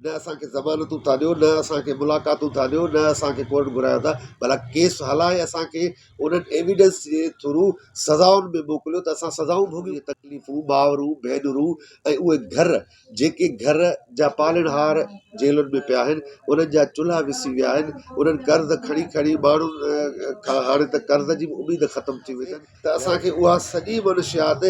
نه اسان کي ضمانتون ٿا ڏيو، نه اسان کي ملاقاتون ٿا ڏيو، نه اسان کي ڪورٽ گهرايو ٿا، ڀلا ڪيس هلائي اسان کي انهن ايويڊنس جي ٿرو سزائن ۾ موڪليو ته اسان سزائون ڀوڳيون. تڪليفون، مائرون، ڀينرون ۽ اهي گهر جيڪي گهر جا پالڻهار جيلن ۾ پيا آهن، انهن جا چلها وسي ويا آهن، انهن قرض کڻي کڻي ماڻهن کان هاڻي ته قرض جي به اميد ختم ٿي وئي اٿن ته اسان کي اها سڄي منشيات،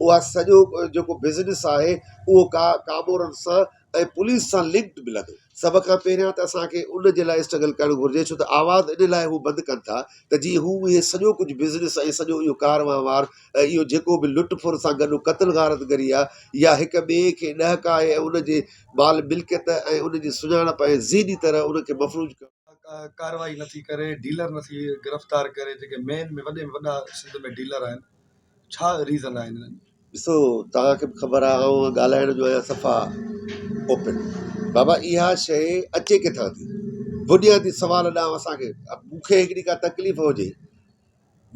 اها سڄو جيڪو بزنس آهي اهو ڪا ڪامورن سان ۽ پوليس سان لنڪڊ ملندو. سڀ کان پهريان ته اسان کي ان جي لاء اسٽرگل ڪرڻ گهرجي ڇو ته آواز ان لاء هو بند ڪن ٿا ته جيئن هو اهي سڄو ڪجهه بزنس ۽ سڄو اهو ڪار وهنوار ۽ اهو جيڪو به لٽ ڦر سان گڏ قتل غارت گري آهي يا هڪ ٻئي کي ڏهڪائي ۽ ان جي مال ملڪيت ۽ ان جي سڃاڻپ ۽ ذهني طرح ان کي مفلوج ڪرڻ. ڪارروائي نٿي ڪري ڊيلر نٿي گرفتار ڪري جيڪي مين ۾ وڏي ۾ وڏا سنڌ ۾ ڊيلر آهن ڇا ريزن آهن انهن جو. ڏسو توهان کي به خبر آهي آئون ڳالهائڻ جو آهيان صفا اوپن بابا اها شيء اچي ڪٿان ٿي بنيادي سوال ڏانهن اسان کي مون کي هڪڙي ڪا تڪليف هجي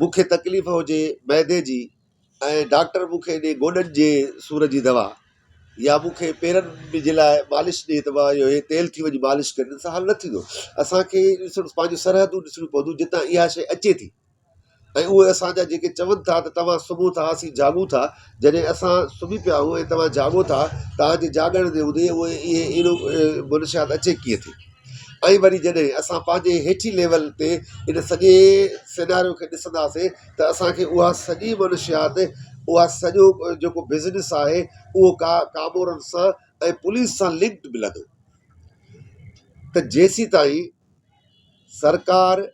مون کي تڪليف هجي معدي جي ۽ ڊاڪٽر مون کي ڏي گوڏن جي سور جي دوا يا مون کي پيرن جي لاء مالش ڏي ته مان اهو تيل ٿي وڃي مالش ڪري ان سان حل نه ٿيندو اسان کي ڏسڻ پنهنجون سرحدون ڏسڻيون پونديون جتان اها شيء اچي ٿي ۽ اهي اسان جا جيڪي چون ٿا ته توهان سمهو ٿا اسين جاڳون ٿا، جڏهن اسان سمهي پيا آهيون ۽ توهان جاڳو ٿا، توهان جي جاڳڻ جي هوندي اهي اهي اهڙو منشيات اچي ڪيئن ٿي؟ ۽ وري جڏهن اسان پنهنجي هيٺين ليول تي ان سڄي سيناريو کي ڏسنداسين ته اسان کي اها سڄي منشيات اها سڄو جيڪو بزنس آهي اهو ڪا ڪامورن سان ۽ پوليس سان لنڪڊ ملندو ته جيسيتائين سرڪار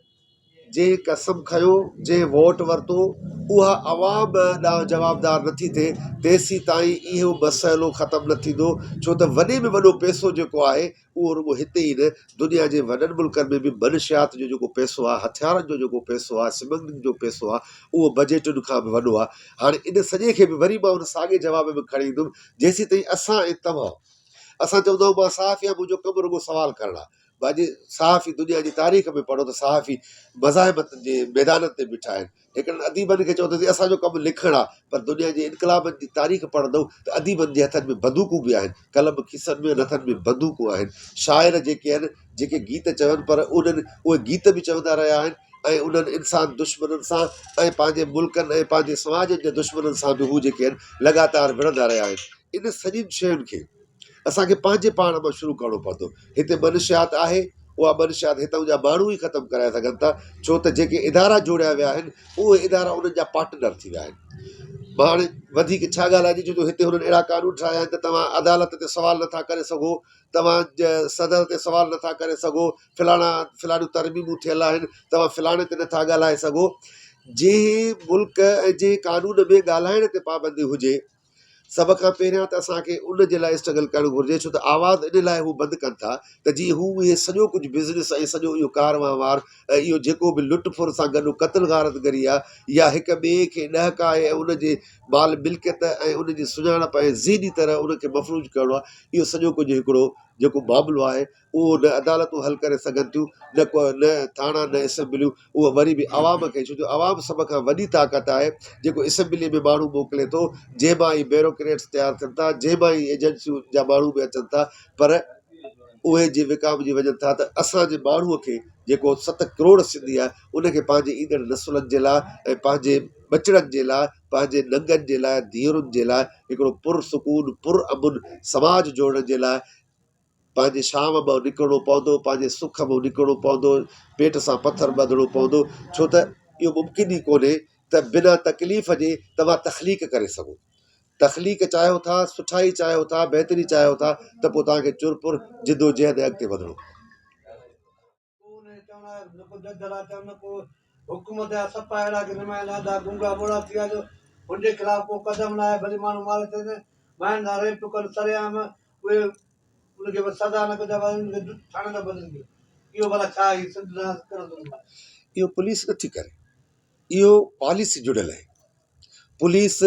جنهن قسم کنيو، جنهن ووٽ ورتو، اها عوام ڏانهن جوابدار نٿي ٿئي، تيسيتائين اهو مسئلو ختم نه ٿيندو، ڇو ته وڏي ۾ وڏو پئسو جيڪو آهي، اهو رڳو هتي ئي نه، دنيا جي وڏن ملڪن ۾ به منشيات جو جيڪو پئسو آهي، هٿيارن جو جيڪو پئسو آهي، سمگلنگ جو پئسو آهي، اهو بجيٽن کان به وڏو آهي. هاڻي ان سڄي کي به وري مان ان ساڳئي جواب ۾ کڻي ايندم، جيسيتائين اسان ۽ توهان، اسان چوندا آهيون مان صحافي آهيان، منهنجو ڪم رڳو سوال ڪرڻ آهي، باجي صحافي دنيا جي تاريخ ۾ پڙهو ته صحافي مزاحمت جي ميدانن تي بيٺا آهن. هڪڙن اديبن کي چوندو ته اسان جو ڪم لکڻ آهي پر دنيا جي انقلابن جي تاريخ پڙهندو ته اديبن جي هٿن ۾ بندوقون به آهن، قلم کيسن ۾ هٿن ۾ بندوقون آهن. شاعر جيڪي آهن جيڪي گيت چون پر انهن اهي گيت به چوندا رهيا آهن ۽ انهن انسان دشمنن سان ۽ پنهنجي ملڪن ۽ پنهنجي سماجن جي دشمنن سان به هو جيڪي آهن لڳاتار وڙهندا رهيا آهن. ان سڄين شين کي اسان کي پنهنجي پاڻ مان شروع ڪرڻو پوندو. هتي منشيات آهي، اها منشيات هتان جا ماڻهو ئي ختم ڪرائي سگهن ٿا، ڇو ته جيڪي ادارا جوڙيا ويا آهن، اهي ادارا انهن جا پارٽنر ٿي ويا آهن. مان هاڻي وڌيڪ ڇا ڳالهائجي، ڇو جو هتي هنن اهڙا قانون ٺاهيا آهن ته توهان عدالت تي سوال نٿا ڪري سگهو، توهان صدر تي سوال نٿا ڪري سگهو، فلاڻا فلاڻيون ترميمون ٿيل آهن، توهان فلاڻي تي نٿا ڳالهائي سگهو. جنهن ملڪ ۽ جنهن قانون ۾ ڳالهائڻ تي پابندي هجي، سڀ کان پهريان ته اسان کي ان جي لاء اسٽرگل ڪرڻ گهرجي ڇو ته آواز ان لاء هو بند ڪن ٿا ته جيئن هو اهي سڄو ڪجهه بزنس ۽ سڄو اهو ڪار وهنوار ۽ اهو جيڪو به لٽ ڦر سان گڏ قتل غارت گري آهي يا هڪ ٻئي کي ڏهڪائي ۽ ان جي مال ملڪيت ۽ ان جي سڃاڻپ ۽ ذهني طرح ان کي مفلوج ڪرڻو آهي اهو سڄو ڪجهه هڪڙو جيڪو معاملو آهي اهو نه عدالتون حل ڪري سگهن ٿيون نه ڪو نه ٿاڻا نه اسيمبليون اهو وري به عوام کي ڇو جو عوام سڀ کان وڏي طاقت آهي جيڪو اسيمبلي ۾ ماڻهو موڪلي ٿو جنهن مان ئي بيروڪريٽس تيار ٿين ٿا جنهن مان ئي ايجنسيون جا ماڻهو به اچن ٿا پر اهي جي وڪامجي وڃن ٿا ته اسان جي ماڻهو کي جيڪو 7 ڪروڙ سنڌي آهي ان کي پنهنجي ايندڙ نسلن جي لاء ۽ پنهنجي ٻچڙن جي لاء پنهنجي ننگن جي لاء ڌيئرن جي لاء هڪڙو پر سڪون پر امن سماج جوڙڻ جي لاء پنهنجي شام مان نڪرڻو پوندو، پنهنجي سک مان نڪرڻو پوندو، پيٽ سان پٿر ٻڌڻو پوندو، ڇو ته اهو ممڪن ئي ڪونهي ته بنا تڪليف جي توهان تخليق ڪري سگهو. تخليق چاهيو ٿا، سٺائي چاهيو ٿا، بهتري چاهيو ٿا ته پوء توهان کي چرپر، جدوجهد ۽ اڳتي وڌڻو پوندو. ڪو نه چوڻ آهي نه ڪو جج لاء چوڻ نه ڪو حڪومت جا سپا اهڙا ڪي نمائندا اڌا گونگا ٻوڙا ٿي ويا جو هن جي خلاف ڪو قدم نه آهي ڀلي ماڻهو ماري ڇڏين ماين سان ريپ ڪن سرعام اهي ان کي بس سزا نه ڪجا بس ان کي ٿاڻي تان بدلي ڪيو اهو ڀلا ڇا هي سنڌ سان ڪهڙو ظلم آهي. اهو پوليس نٿي ڪري اهو پاليسي جڙيل آهي پوليس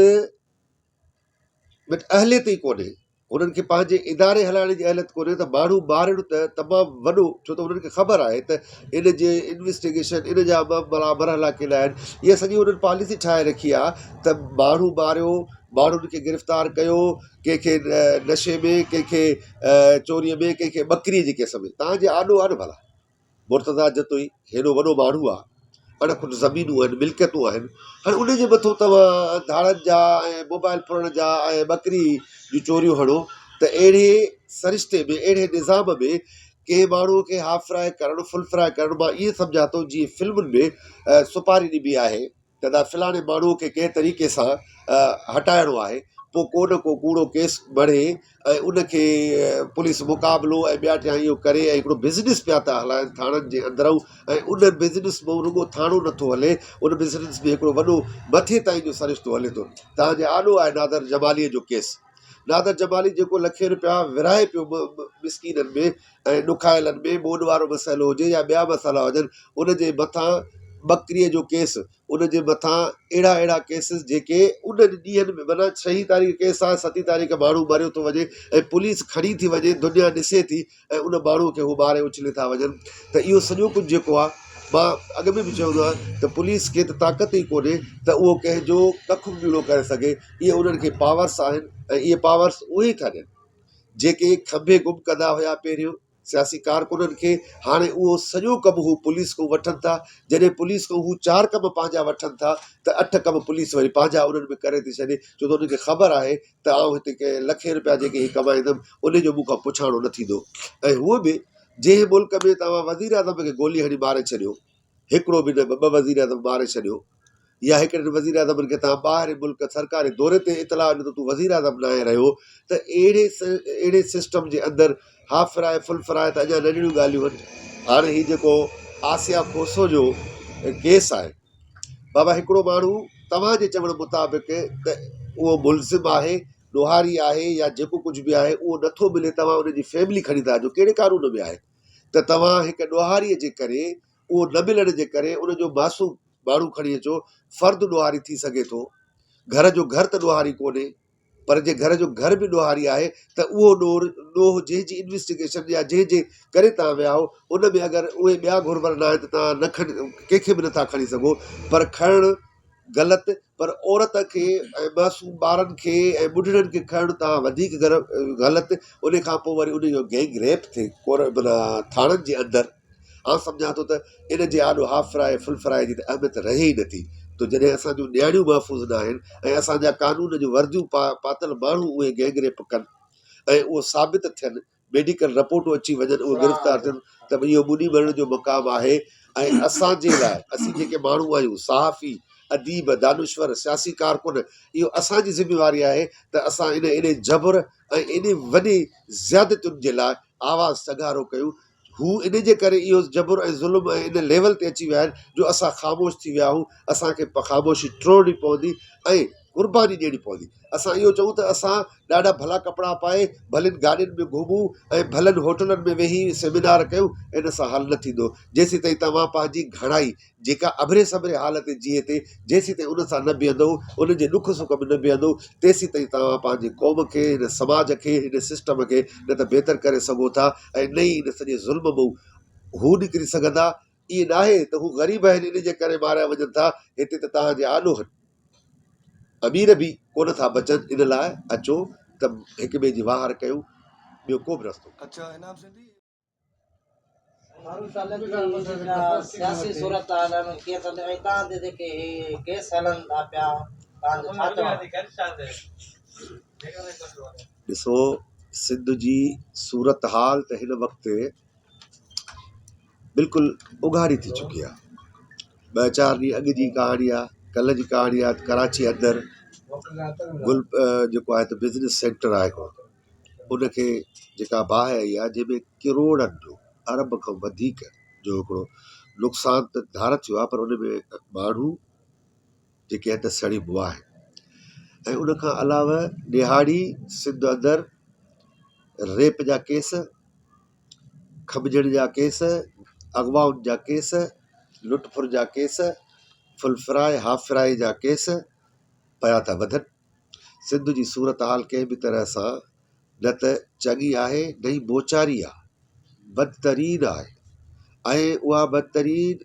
وٽ اهليت ئي ڪونهي، هنن کي پنهنجي اداري هلائڻ جي اهليت ڪونهي ته ماڻهو مارڻ ته تمام وڏو ڇو ته هنن کي خبر آهي ته ان جي انويسٽيگيشن ان جا مرحلا ڪهڙا آهن اها سڄي هنن پاليسي ٺاهي رکي آهي ته ماڻهو ماريو ماڻهن کي گرفتار ڪيو ڪنهن کي نشي ۾ ڪنهن کي چوري ۾ ڪنهن کي ٻڪري جي ڪيس ۾ تان جي آڏو آهي نه ڀلا مرتضيٰ جتوئي هيڏو وڏو ماڻهو آهي اڻ کٽ زمينون آهن ملڪيتون آهن هاڻي ان جي مٿو توهان ڌاڙن جا ۽ موبائل ڦرڻ جا ۽ ٻڪري جون چوريون هڻو ته اهڙي سرشتي ۾ اهڙي نظام ۾ ڪنهن ماڻهو کي هاف فرائي ڪرڻ فل فرائي ڪرڻ مان ائين سمجهان ٿو جيئن فلمن ۾ سپاري ڏبي آهي ته دا فلاڻي ماڻهو کي ڪنهن طريقي سان هٽائڻو آهي پوء ڪو نه ڪو ڪوڙو ڪيس مڙهي ۽ ان کي پوليس مقابلو ۽ ٻيا ٽيا اهو ڪري ۽ هڪڙو بزنس پيا ٿا هلائن ٿاڻن جي اندرئون ۽ ان بزنس ۾ رڳو ٿاڻو نٿو هلي ان بزنس ۾ هڪڙو وڏو مٿي تائين جو سرشتو هلي ٿو تان جي آڏو آهي نادر جمالي جو ڪيس نادر جمالي جيڪو لکين روپيا ورهائي پيو مسڪينن ۾ ۽ ڏکايلن ۾ ٻوڏ وارو مسئلو هجي يا ٻيا مسئلا هجن ان جي مٿان ٻڪريء جو ڪيس ان جي مٿان اهڙا اهڙا ڪيسز جيڪي انهن ڏينهن ۾ معنيٰ ڇهين تاريخ ڪيس آهي ستين تاريخ ماڻهو مريو ٿو وڃي ۽ پوليس کڻي ٿي وڃي دنيا ڏسي ٿي ۽ ان ماڻهو کي هو ماري اڇلي ٿا وڃن ته اهو سڄو ڪجهه جيڪو آهي مان اڳ ۾ به چوندو آهيان ته پوليس کي ته طاقت ئي ڪونهي ته اهو ڪنهن جو ڪک به ٻيڻو ڪري سگهي اهي انهن کي پاورس آهن ۽ اهي پاورس اهي ئي ٿا ڏين جيڪي کنڀي گم ڪندا هيا پهريون سياسي ڪارڪنن کي هاڻي اهو سڄو ڪم هو پوليس کان وٺن ٿا جڏهن پوليس کان هو چار ڪم پنهنجا وٺن ٿا ته اٺ ڪم پوليس وري پنهنجا انهن ۾ ڪري ٿي ڇڏي ڇو ته انهن کي خبر آهي ته آئون هتي ڪنهن لکين روپيا جيڪي هي ڪمائيندم ان جو مون کان پڇاڻو نه ٿيندو ۽ هونء به جنهن ملڪ ۾ توهان وزيراعظم کي گولي هڻي ماري ڇڏيو هڪڙو به نه ٻه وزيراعظم ماري ڇڏيو يا هڪڙن وزيراعظمن کي توهان ٻاهرين ملڪ سرڪاري دوري تي اطلاع ڏنو ته تون وزيراعظم ناهي رهيو ته اهڙي اهڙي سسٽم جي اندر هاف فرائي فل فرائي ته اڃا ننڍڙيون ڳالهيون آهن هاڻي هي جيڪو آسيا کوسو جو ڪيس آهي بابا هڪڙو ماڻهو توهان جي چوڻ مطابق ته اهو ملزم آهي ڏوهاري آهي يا جيڪو ڪجهه به آهي اهو نٿو ملي توهان ان جي فيملي کڻي ٿا اچو ڪهڙي قانون ۾ آهي ته توهان هڪ ڏوهاري جي ڪري اهو نه ملڻ جي ڪري ان جو معصوم ماڻهو کڻي اچو فرد ڏوهاري ٿي سگهي ٿو گهر جو گهر ته ڏوهاري ڪونهي پر جي گهر جو گهر به ڏوهاري آهي ته اهو ڏوهه ڏوهه جنهن جي انويسٽيگيشن يا جنهن جي ڪري توهان ويا آهيو ان ۾ اگر اهي ٻيا گهربل نه آهن ته توهان نه کڻي ڪنهن کي به نٿا کڻي سگهو پر کڻڻ غلط پر عورت کي ۽ معصوم ٻارن کي ۽ ٻڍڙن کي کڻڻ توهان وڌيڪ غلط ان کان پوء وري ان جو گينگ ريپ ٿئي معنيٰ ٿاڻن جي اندر آئون سمجهان ٿو ته ان جي آڏو هاف فرائي فل فرائي جي ته اهميت رهي ئي نٿي ته جڏهن اسان جون نياڻيون محفوظ نه آهن ۽ اسان جا قانون جون ورديون پاتل ماڻهو اهي گينگ ريپ ڪن ۽ اهو ثابت ٿين ميڊيڪل رپورٽون اچي وڃن اهي گرفتار ٿين ته اهو ٻڏي مرڻ جو مقام آهي ۽ اسان جي لاء اسين جيڪي ماڻهو آهيون صحافي اديب دانشور سياسي ڪارڪن اهو اسان جي ذميواري آهي ته اسان ان ايڏي جبر ۽ ايڏي وڏي زيادتين جي لاء آواز سگهارو ڪيون هو ان جي ڪري اهو جبر ۽ ظلم ۽ ان ليول تي اچي ويا آهن جو اسان خاموش ٿي ويا آهيون اسان کي خاموشي ٽوڙڻي پوندي ۽ قرباني ڏيڻي پوندي اسان اهو چئون ته اسان ڏاڍا ڀلا ڪپڙا پائي ڀلين گاڏين ۾ گهمون ۽ ڀلن هوٽلن ۾ ويهي سيمينار ڪيون ان سان حل نه ٿيندو جيسيتائين توهان پنهنجي گهڻائي جيڪا اڀري سڀري حال تي جيئي ٿي، جيسيتائين ان سان نه بيهندؤ، ان جي ڏک سک ۾ نه بيهندؤ، تيسيتائين توهان پنهنجي قوم کي، هن سماج کي، هن سسٽم کي نه ته بهتر ڪري سگهو ٿا ۽ نه ئي هن سڄي ظلم مئون هو نڪري سگهندا. ائين ناهي ته هو غريب آهن ان جي ڪري ماريا وڃن ٿا، هتي ته توهان جي آڏو هن امير به ڪونه ٿا بچن، ان لاء اچو ته هڪ ٻئي جي واهر ڪيون، ٻيو ڪو به رستو ڪونهي. اڇا انعام سنڌي. سياسي صورتحال ڪيئن ٿا ۽ تان تي جيڪي هي ڪيس هلن ٿا پيا تان جو ڇا چوڻ؟ ڏسو سنڌ جي صورتحال ته هن وقت بلڪل اگهاڙي ٿي چڪي آهي ٻه چار ڏينهن اڳ جي ڪهاڻي آهي ڪلهه جي ڪهاڻي آهي ته ڪراچي اندر گل جيڪو آهي ته بزنس سينٽر آهي هڪڙو ان کي جيڪا باهه آئي آهي جنهن ۾ ڪروڙن جو ارب کان وڌيڪ جو هڪڙو نقصان ته ڌار ٿيو آهي پر ان ۾ ماڻهو جيڪي آهن ته سڙي مئا آهن ۽ ان کان علاوه ڏهاڙي سنڌ اندر ريپ جا ڪيس کنڀجڻ جا ڪيس اغوائن جا ڪيس لٽ ڦر جا case full fry half fry جا ڪيس پيا ٿا وڌن سنڌ جي صورتحال ڪنهن به طرح سان نه ته چڱي آهي نه ئي موچاري آهي، بدترين آهي ۽ اها بدترين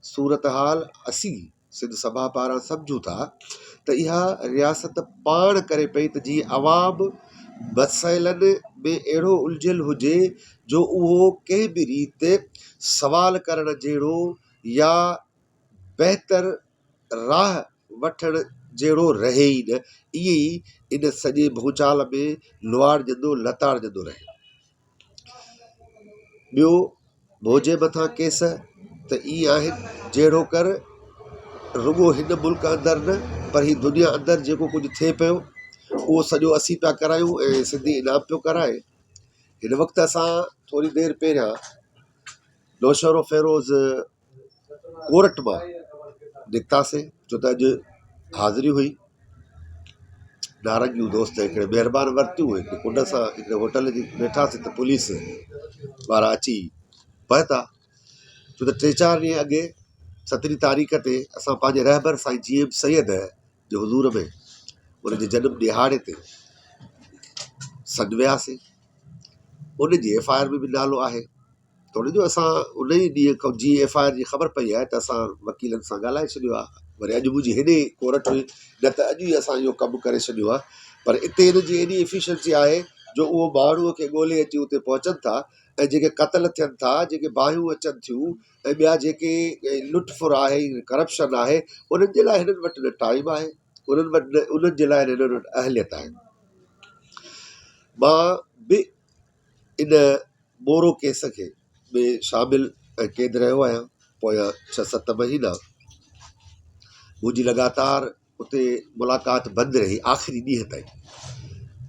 صورتحال اسين سنڌ سڀا پاران سمجهون ٿا ته اها رياست پاڻ ڪري پئي ته جيئن عوام مسئلن ۾ اهڙو الجهيل هجي جو اهو ڪنهن به ريت سوال ڪرڻ جهڙو يا بهتر راهه وٺڻ جهڙو رهي ئي نه، ائين ئي ان سڄي ڀونچال ۾ لوئاڙجندو لتاڙجندو رهي. ٻيو منهنجي مٿان ڪيس ته ائين آهن جهڙوڪر رڳو هن ملڪ اندر نه پر هي دنيا اندر جيڪو ڪجهه ٿئي پيو اهو سڄو اسين پيا ڪرايون ۽ سنڌي انعام پيو ڪرائي. هن وقت اسان ٿوري دير پهريان نوشهروفيروز ڪورٽ مان نڪتاسين ڇو ته اڄ حاضري هئي نارنگيون دوست هڪڙي مهربان ورتيون هڪ ڪنڊ سان هڪڙي هوٽل تي ويٺاسين ته پوليس وارا اچي پهتا ڇو ته ٽي چار ڏينهن اڳي سترهين تاريخ تي اسان پنهنجي رهبر سائين جي ايم سيد جي حضور ۾ ان جي جنم ڏهاڙي تي سڏ وياسين ان جي ايف I R ۾ به نالو آهي توڙي جو اسان ان ئي ڏينهن کان جيئن ايف I R جي خبر پئي آهي ته اسان وڪيلن سان ڳالهائي ڇڏيو آهي وري اڄ منهنجي هيڏي ڪورٽ هئي نه ته اڄ ئي اسان اهو ڪم ڪري ڇڏيو آهي پر اتي هن جي ايڏي ايفيشنسي آهي جو اهو ماڻهوء کي ڳولي اچي اتي پهچن ٿا ۽ جيڪي قتل ٿين ٿا جيڪي باهيون اچن ٿيون ۽ ٻيا جيڪي لٽ ڦر آهي ڪرپشن آهي انهن جي لاء هنن وٽ نه ٽائيم آهي انهن وٽ نه انهن جي لاء هنن وٽ اهليت آهي مان به ان مورو ڪيس کي ۾ شامل ۽ قيد رهيو آهيان پويان ڇهه ست مهينا منهنجي لڳاتار اتي ملاقات بند رهي آخري ڏينهن تائين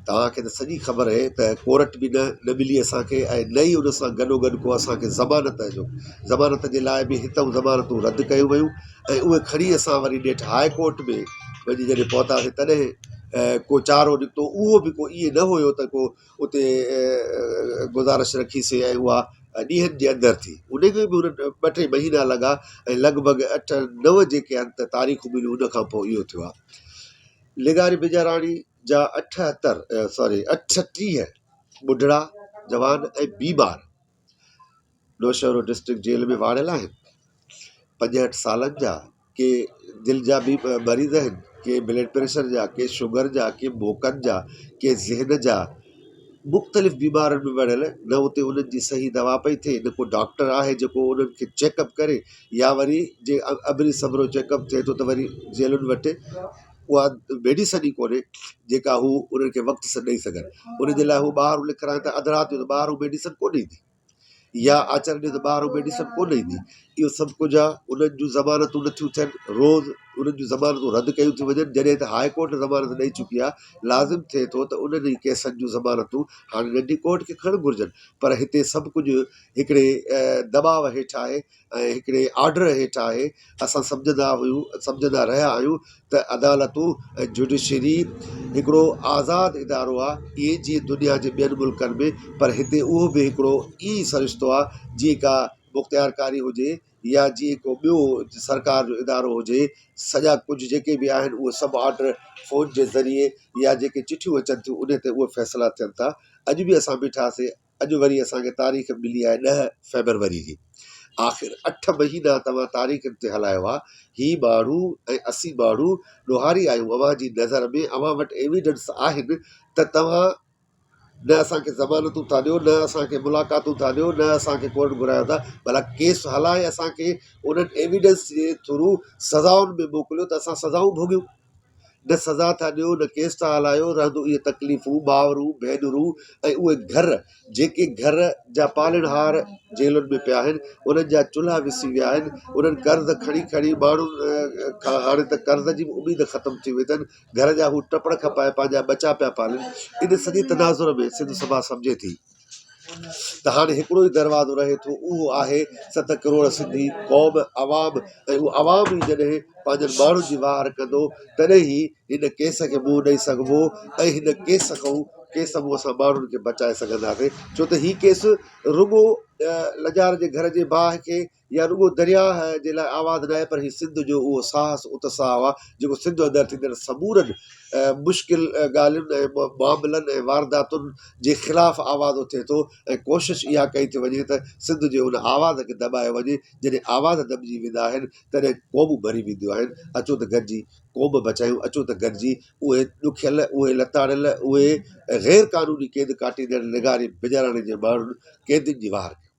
توهان کي ته سڄي خبر آهي ته ڪورٽ به نه نه ملي اسانکي ۽ نه ئي ان سان گڏو گڏ ڪو اسانکي ضمانت جو ضمانت جي لاء به هتان ضمانتون رد ڪيون ويون ۽ اهي کڻي اسان وري نيٺ هاء ڪورٽ ۾ وڃي جڏهن پهتاسين تڏهن ڪو چارو نڪتو اهو به ڪو ائين نه هيو ته ڪو اتي گذارش رکي سي ۽ اها ڏينهن جي اندر ٿي ان کي به انهن ٻه ٽي مهينا لڳا ۽ لڳ ڀڳ اٺ نو جيڪي آهن ته تاريخون مليون ان کان پوء اهو ٿيو آهي لغاري بجاراڻي جا اٺهتر سوري اٺٽيهه ٻڍڙا جوان ۽ بيمار نوشهرو ڊسٽرڪٽ جيل ۾ واڙيل آهن. پنجهٺ سالن جا ڪي دل جا به مريض آهن، ڪي بلڊ پريشر جا، ڪي شگر جا، ڪي موڪن جا، ڪي ذهن جا مختلف بيمارين ۾ وڙهيل نه اتي انهن جي صحيح دوا پئي ٿئي نه ڪو ڊاڪٽر آهي جيڪو انهن کي چيڪ اپ ڪري يا وري جي ابري سبرو چيڪ اپ ٿئي ٿو ته وري جيلن وٽ اها ميڊيسن ئي ڪونهي جيڪا هو انهن کي وقت سر ڏئي سگهن ان جي لاء هو ٻاهر لکرائن ٿا اڌ رات جو ته ٻاهر ميڊيسن ڪونه ايندي يا آچر ڏينهن ته ٻاهرون ميڊيسن ڪونه ايندي اهو سڀ ڪجهه آهي انهن جون ضمانتون نٿيون ٿين روز انهن جون ضمانتون رد ڪيون ٿيون وڃن جڏهن ته هاء ڪورٽ ضمانت ڏئي چڪي آهي لازم ٿئي ٿو ته انهن ئي ڪيسن جون ضمانتون هاڻي ننڍي ڪورٽ کي کڻڻ گهرجن پر هتي سڀ ڪجهه هڪڙي دٻاء هيٺ آهي ۽ هڪڙي آرڊر هيٺ آهي اسان سمجهندا هيون سمجهندا رهيا آهيون ته عدالتون ۽ جوڊيشري هڪڙو آزاد ادارو آهي ائين جيئن دنيا جي ٻين ملڪن ۾ پر هتي اهو به هڪڙو ائين ئي سرشتو آهي جيئن ڪا مختيارڪاري هجي يا جيئن ڪو ٻيو سرڪار جو ادارو هجي سڄا ڪجهه جيڪي به آهن اهي سڀ آرڊر فون جي ذريعي يا جيڪي چٺيون اچن ٿيون انهي تي اهي فيصلا ٿين ٿا اڄ به اسان بيٺاسين اڄ وري اسان کي تاريخ ملي آهي ڏهه فيبروري جي. آخر اٺ مهينا توهان تاريخن تي هلايو آ. هي ماڻهو ۽ اسين ماڻهو ڏوهاري آهيون اوهان جي نظر ۾ اوهان وٽ ايويڊنس آهن ته توهان نه اسان کي ضمانتون ٿا ڏيو نه اسان کي ملاقاتون ٿا ڏيو نه اسان کي ڪورٽ گهرايو ٿا ڀلا ڪيس هلائي اسان کي انهن ايويڊنس جي ٿرو سزائن ۾ موڪليو ته اسان سزائون ڀوڳيون. نه سزا ٿا ڏيو نه ڪيس ٿا هلايو رهندو اهي تڪليفون مائرون ڀينرون ۽ اهي گهر جيڪي گهر جا پالڻهار جيلن ۾ پيا آهن انهن جا چلها وسي ويا آهن انهن قرض کڻي کڻي ماڻهن کان هاڻي ته قرض جي به اميد ختم ٿي وئي اٿن گهر جا هو ٽپڙ کپائي پنهنجا ٻچا پيا پالن ان سڄي تناظر ۾ سنڌ سڀا سمجهي ٿي ته هاڻي هڪڙو ئي دروازو رهي ٿو اهو آهي ست ڪروڙ سنڌي قوم عوام ۽ اهو عوام ئي جڏهن پنهنجن ماڻهن جي واهر ڪندو تڏهن ئي هن ڪيس کي منهن ڏئي سگهبو ۽ هن ڪيس کان ڪيس مون اسان ماڻهن کي بچائي سگهنداسين ڇو ته هي ڪيس رڳو لڄار جي گهر جي باهه کي يا رڳو درياهه جي لاء آواز ناهي پر هي سنڌ جو اهو ساهس اتساهه آهي جيڪو سنڌ اندر ٿيندڙ سمورن مشڪل ڳالهين ۽ معاملن ۽ وارداتن جي خلاف آواز اٿي ٿو ۽ ڪوشش اها ڪئي ٿي وڃي ته سنڌ جي ان آواز کي دٻايو وڃي. جڏهن آواز دٻجي ويندا آهن تڏهن قومون مري وينديون آهن. اچو ته گڏجي قوم بچايون، اچو ته گڏجي اهي ڏکيل، اهي لتاڙيل، اهي غير قانوني قيد ڪاٽيندڙ لغاري بجاراڻي جي ماڻهن قيدين جي واهر ڪيون.